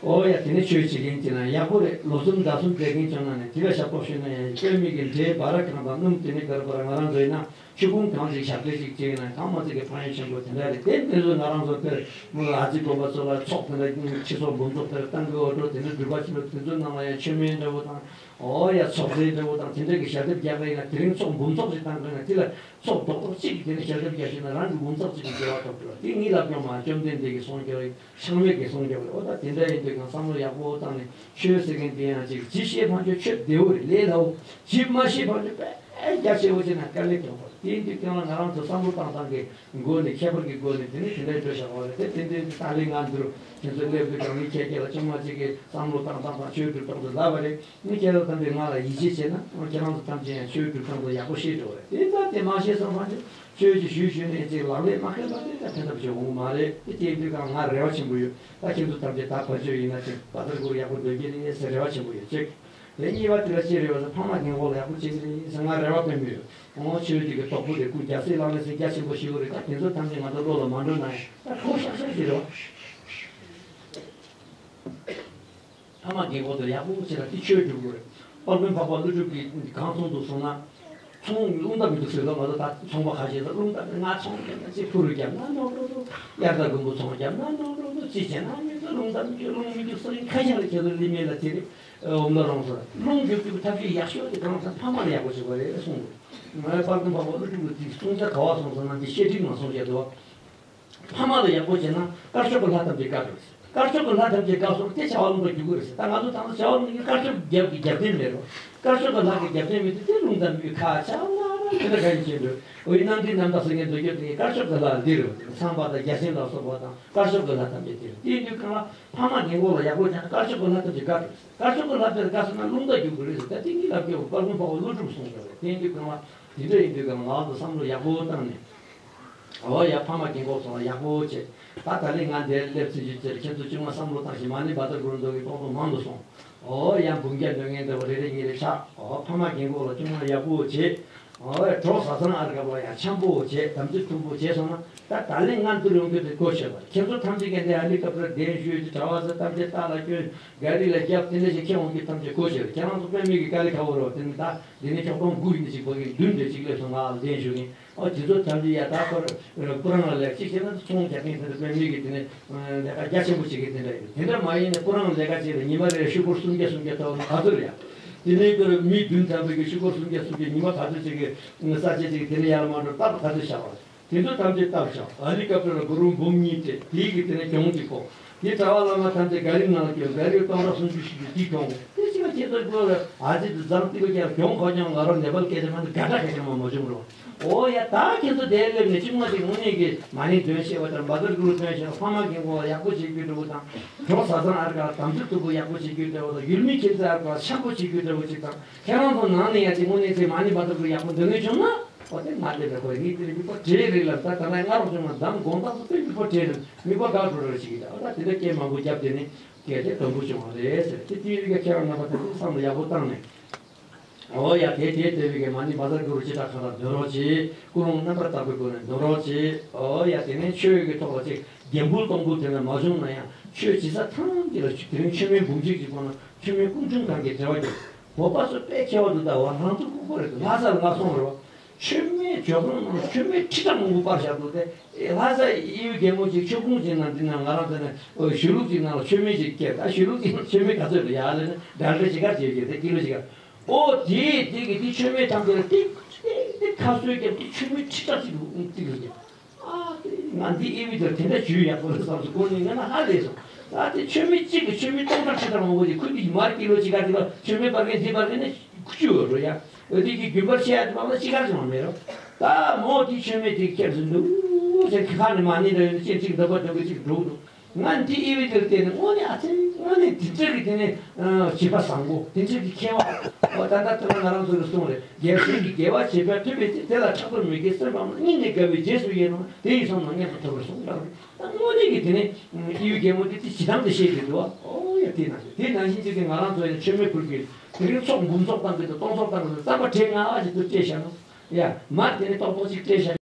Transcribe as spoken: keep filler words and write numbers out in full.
ཨོ་ཡ། དེ་ནས་ཆོས་བྱེད་མཁན་གྱི་ན་ཡག་པོ་རེད། ལོ་གསུམ་ཟླ་གསུམ་བསྡད་མཁན་བྱུང་ན་ནས་དེ་ལ་ཞབས་ཏོག་ཞུས་ན་ཡང་དཔེ་མི་གི་འདྲེ་སྦ་ར་གང་དང་སྣུམ། དེ་ནས་གར་པར་ང་རང་ཚོ་ཡིན་ན་ཆུ་ཁུང་གང་ཞིག་ཞབས་བྲེ་ཞིག་བྱས་ན་གང་མ་ཚིག་གི་ཕན་ཡོན་ཆེན་པོ་དེ་འདྲ་རེད། དེ་དེ་ཚོ་ང་རང་ཚོ་དེར་མོ་ཨ་ཙི་དགོན་པ་ཚོ་ལ་ཚོགས་དེ་འདྲ་ཁྲི་ཚོགས་འབུམ་ཚོགས་དེར་བཏང་གི། འོ་འགྲོ་དེ་འདྲ་སྒྲུབ་པ་ཆེན་པོ་དེ་ཚོ་ནང་ལ་ཡང་མཆོད་མེ་འདྲ་བོ་དང་། ཨོ་ཡ། ཚོགས་རྫས་འདྲ་བོ་དང་དེ་འདྲ་གི་ཞལ་འདེབས་རྒྱག་གི་ཡིན་ན། དེ་རིང་ཚོགས་འབུམ་ཚོགས་ཤིག་བཏང་གི་ཡིན་ན་དེ་ལ་ཚོགས་རྡོག་རྡོག་གཅིག་གིས་དེ་ནས་ཞལ་འདེབས་རྒྱག་ཤེས་ན་རང་གི་འབུམ་ཚོགས་གཅིག་གི་དགེ་བ་ཐོབ་འགྲོ། དེ་ངའི་ལབ་སྐྱོང་མ་བཅོམ་ལྡན་འདས་ཀྱིས་གསུངས་རྒྱུ་རེད། ཕྱག་མེད་ཀྱིས་གསུངས་རྒྱུ་རེད། ཨོ་ད་དེ་འདྲ་ཡིན་དུས་གང་བསམ་བློ་ཡག་པོ་བཏང་ནས་ཆོས་ཟེར་མཁན་དེ་ཡང་ཅིག་ཇི་ཤེས་ཕན་ཆོད་ཆོས་བདེ་བོ་རེད། ལས་སླ་བོ། ཇི་མ་ཤེས་ཕན་ཆོད་དཔེ་རྒྱ་ཆེ་བོ་བྱས་ན་དཀའ་ལས་ཁག་པོ་རེད། དེ་ཡིན་དུས་གང་ལ་ང་རང་ཚོ་བསམ་བློ་བཏང་བཏང་གི་སྒོ་ནས་ཁྱད་པར་གྱི་སྒོ་ནས་དེ་ནས་དེ་འདྲ་འགྲོ་བཞག་པ་རེད། དེ་དེ་འདྲའི་ཏཱ་ལའི་ང་འདིར་ཁྱེད་ཚོ་སླེབས་དུས་གང་ནས་ཁྱེད་ཀྱིས་ལ་ཆུང་མ་གཅིག་གིས་བསམ་བློ་བཏང་བཏང་དང་ཆོས་སྒྲུབ་སྟངས་དེ་ལབ་པ་རེད། ངས་ཁྱེད་ཚོ་ཐམས་ཅད་ང་ལ་ཡིད་ཆེས་བྱས་ན། ཁྱེད་རང་ཚོ་ཐམས་ཅད་ཡང་ཆོས་སྒྲུབ་སྟངས་དེ་ཡག་པོ་ཤེས་འགྲོ་བ་རེད། དེ་ལྟར་དེ་མ་ཤེས་སོང་ཙང་ཆོས་ཀྱི་ཞུས་ཞུས་ནས་ཅིག་ལག་ལེན་མ་ཁེལ་བ་དེ་ད་ཕན་ཐོགས་ཆེ་འོང་གི་མ་རེད། དེ་དེ་དུས་གང་ང་རེ་བ་ཆེན་པོ་ཡོད། ད་ཁྱེད་ཚོ་ཐམས་ཅད་ད་ཕར་ཕྱོགས་ཡིན་ན་ཅིག་བ་ཐར་གུ་རུ་ཡག་པོ་འདོན་གྱི་རེད་ཟེར་རེ་བ་ཆེན་པོ་ཡོད་ཅིག་དེ་གཉིས་པ་དེ་ལ་ཅི་རེད་བ་ཟེར། ཕ་མ་རྒན་གོག་ལ་ཡག་པོ་བྱེད་ཀྱི་རེད་ཟེར་ང་རེ་བ་དཔེ་མི་ཡོད། འོ་ཆོས་དེ་གི་དོག་པོ་དེ་ཀུན་རྒྱལ་སྲས་ལག་ལེན་ཟེར་རྒྱ་ཆེན་པོ་ཞིག་རེད། ད་དེ་ཚོ་ཐམས་ཅད་ང་ཚོ་བློ་ལ་མ་འགྲོ་ན་ཡང་ད་ཁོ་ཤག་ཤག་ཅིག་རེད་བ། ཕ་མ་རྒན་གོག་དེ་ལ་ཡག་པོ་བྱེད་ལ་དེ་ཆོས་སྒྲུབ་དགོས་རེད། དཔལ་མགོན་འཕགས་པ་ཀླུ་སྒྲུབ་ཀྱིས་གང་གསུངས་འདུག་གསུངས་ན། ཚོང་རླུང་རྟ་མི་འདུག་ཟེར་ལ་མ་གཏོགས། ད་ཚོང་པ་ཁ་ཤས་ལ་རླུང་རྟ་ང་ཚོང་རྒྱབ་ན་ཅིག་ཕུ་རུ་རྒྱབ་ན་ནོར་འགྲོ་འགྲོ། དབྱར་རྩྭ་དགུན་འབུ་ཚོང་རྒྱབ་ན་ནོར་འགྲོ་འགྲོ། ཅི་བྱས་ན་མི་འདུག་རླུང་རྟ་མི་འདུག་རླུང་མི་འདུག་ཟེར་ཁ་ཤས་ལ་ཁྱེད་ཚོ་ལི་མེ་ལ་དེ་རེད། འོ་མ་རང་ཚོ་རླུང་རྒྱུག་རྒྱུག་ཐབས་ཤེས་ཡག་ཤོས་དེ་གང་ཟེར་ཕ་མ་ལ་ཡག་པོ་བྱེད་པ་རེད་གསུངས་འདུག་ང་དཔལ་མགོན་འཕགས་པ་ཀླུ་སྒྲུབ་ཀྱིས་དེ་གསུང་ཚད་ག་བ་སོང་ཟེར་ན། འདི་བཤད་ཁྲིད་ནང་གསུངས་བཞག་འདུག་ཕ་མ་ལ་ཡག་པོ་བྱས་ན་དཀར་ཕྱོགས་ཀྱི་ལྷ་ཐམས་ཅད་དགའ་འགྲོ་ཟེར། དཀར་ཕྱོགས་ཀྱི་ལྷ་ཐམས་ཅད་དགའ་སོང་དེ་བྱ་བ་ལུང་པ་རྒྱུག་གི་རེད་ཟེར། ད་ང་ཚོ་ད་ལྟ་བྱ་བ་ལུང་གི་དཀར་ཕྱོགས་རྒྱབ་ཀྱི་རྒྱབ་རྟེན་མེད་རོ། དཀར་ཕྱོགས་ཀྱི་ལྷ་གི་རྒྱབ་རྟེན་མེད་དུས་དེ་རླུང་རྟ་མི་ཁ་ཆག་ན་ར་དེ་འདྲ་ག་ཡིན་བྱེད་འདོད། འོ་ཡི་གནམ་འདི་གནམ་བདག་ཟེར་མཁན་འདོད་རྒྱུ་དེ་དཀར་ཕྱོགས་ཀྱི་ལྷ་འདི་རེད། ཚངས་པ་དང་བརྒྱ་བྱིན་ལ་སོགས་པ་དང་དཀར་ཕྱོགས་ཀྱི་ལྷ་ཐམས་ཅད་དེ་རེད། དེ་ཡིན་དུས་གང་ལ་ཕ་མ་རྒན་གོག་ལ་ཡག་པོ་བྱས་ན་དཀར་ཕྱོགས་ཀྱི་ལྷ་ཐམས་ཅད་དགའ་འགྲོ་ཟེར། དཀར་ཕྱོགས་ཀྱི་ལྷ་དེར་དགའ་སོང་ན་རླུང་རྟ་རྒྱུག་གི་རེད་ཟེར། ད་དེ་གཉིས་ལབ་རྒྱུ་དཔལ་མགོན་འཕགས་པ་ཀླུ་སྒྲུབ་གསུངས་ཡོད་རེད། དེ་ཡིན་དུས་གང་ལ་དེ་འདྲ་ཡིན་དུས་གང་ལ་ང་ཚོ་བསམ་བློ་ཡག་པོ་བཏང་ནས། ཨོ་ཡ། ཕ་མ་རྒན་གོག་ཚོ་ལ་ཡག་པོ་བྱེད། ད་ད་ལན་ང་འདིར་སླེབས་ཚུན་ཆད་ཁྱེད་ཚོ་ཅུང་མ་བསམ་བློ་བཏང་ཞིག་མ་ཎི་བཛྲ་གུ་རུ་མདོ་གི་རྟོགས་རྟོགས་མང་དུ་སོང་། ཨོ་ཡ། འབུམ་བརྒྱ་འདོན་མཁན་འདྲ་བོ་རེ་རེ་གཉིས་རེ་ཆགས། ཨོ་ཕ་མ་རྒན་གོག་ལ་ཅུང་མ་ཡག་པོ་བྱེད། ཨོ་ཡ། གྲོགས་བཟའ་ཚང་ཨར་དཀར་པོ་ཡང་འཆམ་པོ་བྱེད། དམ་ཚིག་མཐུན་པོ་བྱེད་སོང་ན་ད་ད་ལན་ང་འདིར་ཡོང་རྒྱུ་དེ་གོ་ཆོད་པ་རེད། ཁྱེད་ཚོ་ཐམས་ཅད་ཀྱིས་འདི་ཧེ་ལི་ཀོབ་ཊར་གདན་ཞུས་ཏེ་གྲྭ་པ་ཚོ་ཐམས་ཅད་རྟ་ལ་བསྐྱོན། ག་རི་ལ་བརྒྱབ། དེ་འདྲ་ཞིག་ཁྱེར་འོང་རྒྱུ་ཐམས་ཅད་གོ་ཆོད་རེད། ཁྱེད་རང་ཚོ་དཔེ་མེད་ཀྱི་དཀའ་ལས་ཁག་པོ་རེད་བ། དེ་ནི་ད་འདི་ནས་ཁྱོག་སྟོང་དགུ་ཡིན་ནི་ཞིག་བོད་ཀྱི་མདུན་དེ་ཅིག་སླེབས་སོང་ང་ལ་གདན་ཞུ་གིན། ཨོ་དེ་ཚོ་ཐམས་ཅད་ཡ་ད་ཁོ་རང་སྤུ་རང་ལ་ལས་གཅིག་བྱས་ན་ཚོང་རྒྱག་མཁན་དེ་འདྲ་དཔེ་མི་གི་དེ་ནས་ལས་ཀ་རྒྱ་ཆེན་པོ་བྱེད་མཁན་དེ་འདྲ་ཡིན། དེ་འདྲ་མ་ཡིན་ན་སྤུ་རང་ལས་ཀ་བྱས་ཏེ་ཉི་མ་རེར་ཤུ་གུར་སུམ་བརྒྱ་སུམ་བརྒྱ་ཐོབ་ན་ག་ཚོད་རེད་ཡ། དེ་ནས་ཁོ་མི་བདུན་ཙམ་པོ་གི་ཤུ་གུར་སུམ་བརྒྱ་སུམ་བརྒྱ་ཉི་མ་ག་ཚོད་ཅིག་གི་ས་ཆ་ཅིག་དེ་ནས་ཡར་མར་འགྲོ་སྟབས་ག་ཚོད་བཞག་པ་རེད། དེ་ཚོ་ཐམས་ཅད་བཏབ་བཞག་ཧེ་ལི་ཀོབ་ཊར་ལ་གུ་རུ་འབུམ་གཉིས་སྤྲད། དེའི་གི་དེ་ནས་གྱོང་གཅིག་ཕོག་དེ་གྲྭ་པ་བླ་མ་ཐམས་ཅད་ག་རི་ནང་ལ་བསྐྱོན། ག་རི་སྟོང་ཕྲག་སུམ་ཅུ་བཞི་བཅུ་དེ་གྱོང་། དེ་ཅི་མ་ཁྱེད་ཚོ་ཀོ་ལ་ཨ་ཙི་དུ་ཛང་ཏི་ལོ་ཀྱང་གྱོང་ཁོ་ཀྱང་ང་རང་ནེ་པལ་སྐད་ཆ་མ་ནི་དགའ་དྲག་ཁ་ཁྱེར་མ་མ་བྱུང་རོགས། ཨོ་ཡ། ད་ཁྱེད་ཚོ་དེར་སླེབས་ནས་ཅི་མ་དེ་དངོས་གནས་ཀྱི་མ་ཎི་འདོན་ཤེས་པ་དང་བཛྲ་གུ་རུ་འདོན་ཤེས་པ། ཕ་མ་རྒན་གོག་ལ་ཡག་པོ་བྱེད་རྒྱུ་འདྲ་བོ་དང་། གྲོགས་བཟའ་ཚང་ཨར་ཀར་དམ་ཚིག་མཐུན་པོ་ཡག་པོ་བྱེད་རྒྱུ་འདྲ་བོ་དང་། ཡུལ་མི་ཁྱིམ་མཚེས་ཨར་ཀར་ཆགས་པོ་བྱེད་རྒྱུ་འདྲ་བོ་ཅིག་དང་། ཁྱེད་རང་ཚོ་ནང་ནས་ཡང་དེ་དངོས་གནས་ཚེ་མ་ཎི་བཛྲ་གུ་རུ་ཡག་པོ་འདོན་མཁན་བྱུང་ན། ཨོ་དེ་ང་དེ་འདྲ་ཁོ་ངའི་དེ་རིང་མིག་པ་བྲེལ་རེད་ལབ། ད་ད་ལྟ་སྔ་རོགས་བྱུང་ན་འདམ་དགོང་དག་ཏུ་དཔེ་མིག་པ་བྲེལ་རེད། མིག་པ་དགའ་འགྲོ་རེ་ཞིག་ཡིན། ད་ཨོ་ད་དེ་འདྲ་སྐད་མང་པོ་བརྒྱབ་དེ་ནི་གལ་ཏེ་དོན་པོ་བྱུང་བ་རེད་ཟེར། དེ་དུས་རིག་ག་ཁྱེད་རང་རྣམ་པ་དེ་ཚོ་བསམ་བློ་ཡག་པོ་བཏང་ནས། ཨོ་ཡ། དེ་དེ་དེ་བི་གའི་མ་ཎི་བཛྲ་གུ་རུ་ཅི་ཏྲ་ཁ་ལ་འདོན་རོགས་གྱིས། ཀུན་སློང་རྣམ་པར་དག་པའི་སྒོ་ནས་འདོན་རོགས་གྱིས། ཨོ་ཡ། དེ་ནས་ཆོས་ཀྱི་ཐོག་ལ་ཅིག་འགན་འཁུར་གཏོང་འཁུར་དེ་འདྲ་མ་བྱུང་ན་ཡང་ཆོས་བྱེད་ས་ཐམས་ཅད་ལ་དེ་རིང་མཆོད་མེ་འབུམ་གཅིག་ཅིག་ཕོག་ན་མཆོད་མེ་ཀུན་འབྱུང་གང་གི་འབྲེལ་བ་ཡོད། བོད་པ་ཚོ་དཔེ་མཁས་པ་འདུག་ད་བ་ལྷག་ཏུ་ལྐུགས་པ་རེད། ལྷ་ས་ལ་ང་སོང་རེད་བ། མཆོད་མེ་ཇོ་ཁང་ནང་ལ་མཆོད་མེ་ཁྲི་ཕྲག་མང་པོ་སྤར་བཞག་འདུག་སྟེ། ལྷ་ས་ཡེ་ཤུ་རྒྱལ་མོ་ཅིག་མཆོད་ཁང་ཅིག་ནང་འདི་ན་ང་རང་ཚོ་ནས་གཞུང་ལུགས་ཅིག་ནང་ལ་མཆོད་མེ་ཅིག་བཀལ། ད་གཞུང་ལུགས་ཅིག་ནང་མཆོད་མེ་ག་ཚོད་རེད་ཡ་ལབ་ན་ཌལ་ཊ་ཅིག་གར་བྱེད་ཀྱི་རེད། ཀི་ལོ་ཅིག་གར། ཨོ་དེ་དེ་གི་དེ་མཆོད་མེ་ཐམས་ཅད་ལ་ཏིག་ཏིག་ཏིག་ཁ་གསོས་བརྒྱབ་དེ་མཆོད་མེ་ཁྲི་ཕྲག་ཅིག་འདུག་ཏིག་ལ་བརྒྱབ། ཨ་དེ་ང་འདི་ཨེ་བི་དེར་དེ་འདྲ་ཇུས་ཡག་པོ་རེད་བསམ་སོང་། ཁོ་ནི་ང་ན་ཧ་ལས་སོང་། ད་དེ་མཆོད་མེ་གཅིག་གི་མཆོད་མེ་སྟོང་ཕྲག་ཁྲི་ཕྲག་མང་པོ་ཅིག་ཁུར་དེ་མར་ཀི་ལོ་ཅིག་གར་དེ་ལ་མཆོད་མེ་སྤར་མཁན་དེ་སྤར་མཁན་ནི་ཁུ་ཆུ་ཡོད་རོ་ཡ། ཨོ་དེ་གི་རྒྱུན་པར་ཆེ་ཡ་དེ་བ་ལ་ཅི་གར་ཅང་མེད་རོ། ད་མོ་དེ་མཆོད་མེ་དེ་ཁྱེར་སོང་འདུག་ཟེར། ཁ་ནས་མ་ཎི་འདྲ་ཡོད་ན་སྤྱན་གཅིག་འདོགས་པ་འདོགས་གི་གཅིག་འགྲོ་འདུག་ང་འདི་ཨེ་བི་དེར་བལྟས་ནས་དངོས་གནས་ཨ་ཙི་དངོས་གནས་དེ་འདྲ་གི་དེ་ནས་བྱེད་པ་བཟང་པོ་དེ་འདྲ་གི་མཁས་པ། ཨོ་ད་ལྟ་ལྟ་ན་ང་རང་ཚོ་ལ་གསུངས་རེད། རྒྱལ་སྲས་ཀྱི་དགེ་བ་བྱེད་པར་ཐུབ་པའི་ཚེ། དེ་ལ་ཕྲག་དོག་མི་དགེ་སེམས་སྤངས་ན། སྙིང་ནས་དགའ་བའི་རྗེས་སུ་ཡི་རང་། དེ་ཡི་བསོད་ནམས་སྙེད་དུ་ཐོབ་པར་གསུངས་ལ། ད་དངོས་གནས་ཀྱི་དེ་ནས་ཨེ་བི་རྒྱལ་མོ་དེ་དེ་བྱེད་སྟངས་དེ་ཤེས་ཀྱི་འདུག་བ། ཨོ་ཡ། དེ་ནང་བཞིན་དེ་ནང་བཞིན་ཅིག་གི་ང་རང་ཚོ་ཡང་མཆོད་མེ་ཕུལ་གྱི་དེ་རིང་ཚོགས་འབུམ་ཚོགས་བཏང་གི་འདུག་སྟོང་ཚོགས་བཏང་གི་འདུག་རྩམ་པ་ཊྲེ་ལྔ་ཞིག་ཏུ་སྤྲད་བཞག་ན་ཡ་མར་དེ་ནས་ཏོག་ཏོག་ཅིག་སྤྲད་བཞག